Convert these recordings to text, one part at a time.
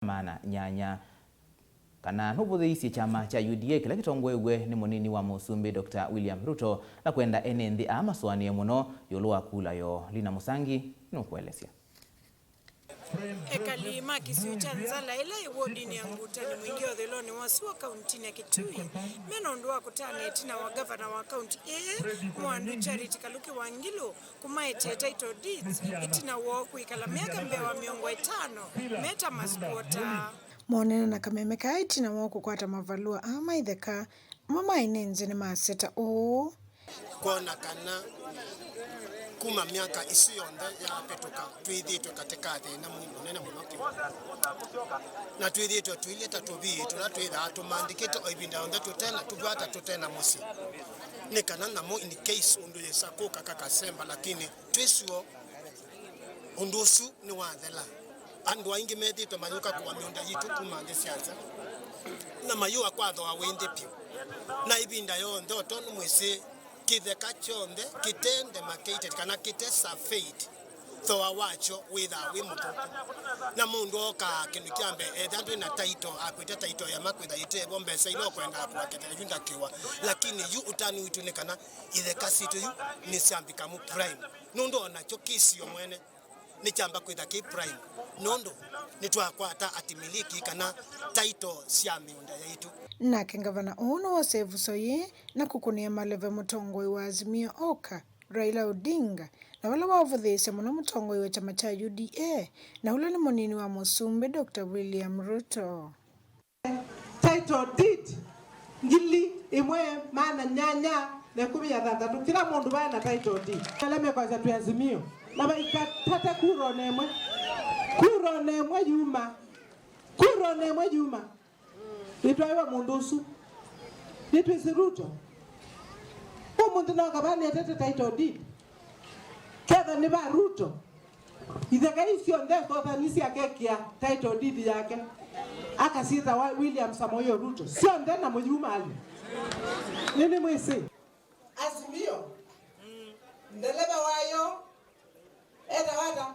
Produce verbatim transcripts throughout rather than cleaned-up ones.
maana nyanya. Kana nũvũthĩĩisye kyama kya U D A kĩla kĩtongoew'e nĩ mũnini wa mũsumbĩ Doctor William Ruto na kwenda ene nthĩ aa masũanĩe mũno ĩũlũ wa kula yoo. Lina Mũsangi nũkũelesya. Ekali ma kĩsio kya Nzala ĩla ĩ wodinĩ ya Ngutani Mwingĩ ũthĩlonĩ wa sua kauntinĩ ya Kitui me na ũndũ wa kũtana ĩtina wa ngavana wa kaunti ĩĩ Mwandu Charity Kaluki Wangilu kũmaetee title deeds ĩtina woo kwĩkala myaka mbee wa mĩongo ĩtano me ta masquatter. Moonene na kameme kaa ĩtina woo kũkwata mavalũa aa ma itheka, amwe ma ene nthĩ nĩmaseta ũũ. Kwona kana kuma myaka ĩsu yonthe yavĩtũka, twĩthĩĩtwe katĩ ka thĩna mũ-, mũnene mũno vyũ. Na twĩthĩĩtwe tũilye ta tũvii tũla twĩthaa tũmandĩkĩte o ĩvinda yonthe tũte na tũvwata tũte na mũsyĩ. Nĩ kana nyamũ in case ũndũ yĩsa kũka kakasemba, lakini twĩ sure ũndũ ũsu nĩwathela. Andũ aingĩ methĩĩtwe mayũka kũa mĩũnda yitũ kuma nthĩ sya nza, na mayũa kwa thooa wĩ nthĩ vyũ. Na ĩvinda yonthe, o tondũ mwĩsĩ, kĩtheka kyonthe kĩte demarcated kana kĩte surveyed, thooa wakyo wĩthaa wĩ mũthũku. Na mũndũ okaa kĩndũ kya mbee, etha ndwĩ na title, akwĩte title ya makwĩtha ĩtevo, mbesa ila ũkwendaa kũa kĩtheka kyu ndakĩwa. Lakini yu ũtanu witũ nĩ kana itheka sitũ yu nĩsyambika mu prime. Nũndũ o nakyo kĩsio mwene nĩkyamba kwĩtha kĩ prime, nũndũ nĩtwakwata atimiliki kana title sya mĩũnda yaitũ. Nake ngavana ũũ nĩwose ĩvuso yĩĩ na kũkũnĩa maleve mũtongoi wa Azimio Oka, Raila Odinga, na ũla waũvũthĩĩsye mũno mũtongoi wa kyama kya U D A, na ũla nĩ mũnini wa mũsumbĩ Doctor William Ruto. Title deed ngili ĩmwe maana nyanya na ĩkũmi na thanthatũ, kĩla mũndũ vae na title deed. Ala mekwasya twĩ Azimio, na vaikatate kura ona ĩmwe. Kura ona ĩmwe yuma. Kura ona ĩmwe yuma. Nĩtwaĩwa mũndũ ũsu. Nĩtwĩsĩ Ruto. Ũmũnthĩ no kava nĩetete title deed. Ketha nĩ va Ruto, itheka ii syonthe Sothani syakekĩa title deed yake, akasyĩta wa William Samoei Ruto, syonthe na mũyumalĩ. Nĩnĩmwĩsĩ. Azimio, ndeleva wayo, etawa ata?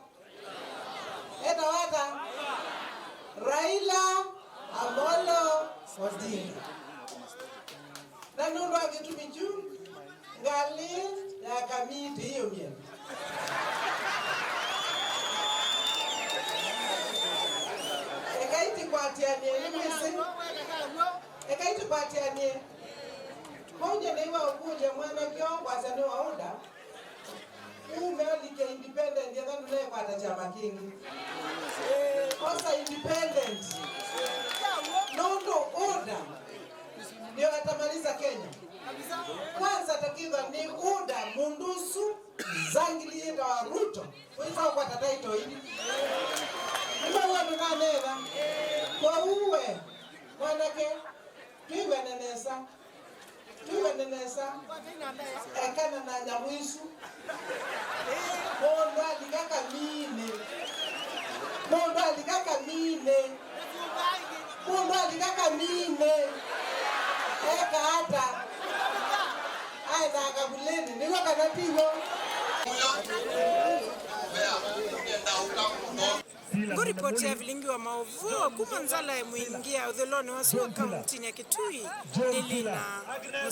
Etawa ata? Raila Amolo Odinga. Na nũndũ wa kĩtumi kyu, ngalĩ ya kamii tĩiyũmya. Ekai tũkwatĩanĩe, nĩmwĩsĩ. Ekai tũkwatĩanĩe. Kwoou nyie nĩw'a ũkũlya mwanake ũũ kwasya nĩ wa ũda. Ume ũlike independent, etha ndũnekwata kyama kĩngĩ. Osa independent. Nũndũ UDA ndio atamaliza Kenya. Kwanza takĩthwa nĩ UDA, mũndũ ũsu zangili yĩtawa Ruto wĩsa ũkwata title ii. Nĩmaw'a ndũnanetha. Kwoou we mwanake, twĩw'ane nesa. Twĩw'ane nesa, ekana na nyamũ isu. Mũndũ alika kaminĩ. Mũndũ alika kaminĩ. Mũndũ alika kaminĩ. Eka ata? Aendaa kavulĩnĩ. Nĩw'o kana tiw'o? Ngũripoti ya vilingi wa maũvoo kuma Nzala ya Mwingĩ ya ũthĩlonĩ wa sua kauntinĩ ya Kitui, nĩ Lina.